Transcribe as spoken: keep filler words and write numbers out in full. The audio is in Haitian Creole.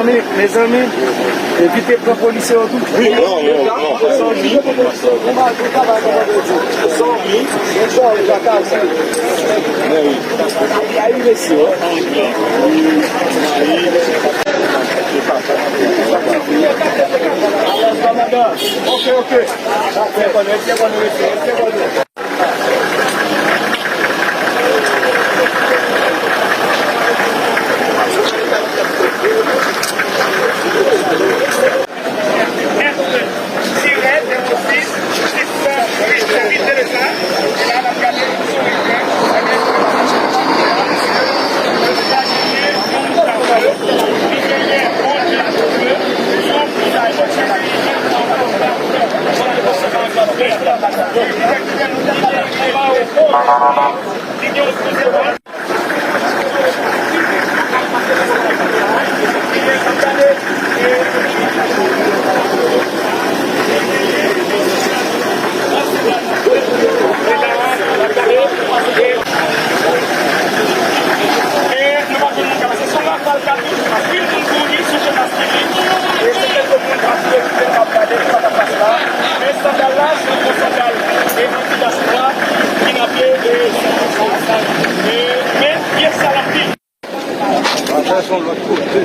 Mezanmi, evite pran polisye yo tou. Wi, non, non, non. Zanmi, zanmi, zanmi, pa ka di. Zanmi. Ay, ay, mesye. Alèz, kòmandan. Ok, ok. Byen konn, byen konn, byen konn. E nou pa konn moun k ap pase sou la. Anpil moun kouri sou Jonas T V. E se kèlke moun k ap pwofite k ap gade sa k ap pase la. Men sandal la, se yon sandal e anti-dyaspora ki n ape e, e, men pyès sa l ap di. Pase yon lòt kote.